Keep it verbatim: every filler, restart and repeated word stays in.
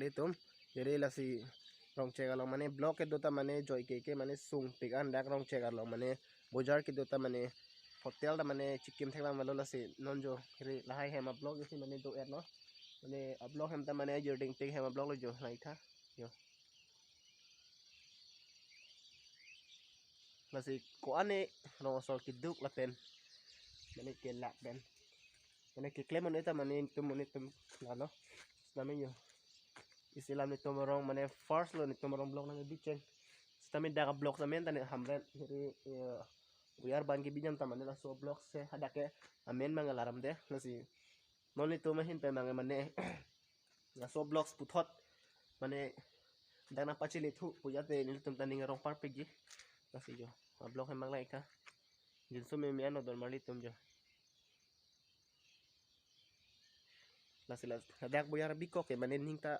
Itum, iri lasi Rongchek along mane block kedo ta mane joike ke mane sungpik an dak Rongchek along mane bojar kedo ta mane hotel ta mane chikim thek lam valo lasi non jo iri lahai hem a block isi mane do-et lo. Mane a block hem ta mane jirding pik hem a block lo jo lahai tha. Jo. Lasi ko-an ne rong asor keduk lapen mane kelak pen mane keklem un-e ta mane itum un-e itum lalo. Sitame jo. Isi lam netum arong mane first lo netum arong block nangkebi cheng. Sitame dak a block sitame ta ne Hamren iri, eh, Buyar Band kebi jam ta mane laso block si hadak ke amen mang alarm de. Lasi non netum ahin pen mang mane laso blocks puthot mane dak nangpachele thu pu jate nelitum ta ning arong parpikji. Lasi jo a block hem mang lahai tha. Jinso meme ano dor marli tum jo. Lasi la hadak Buyar bikok ke mane ning ta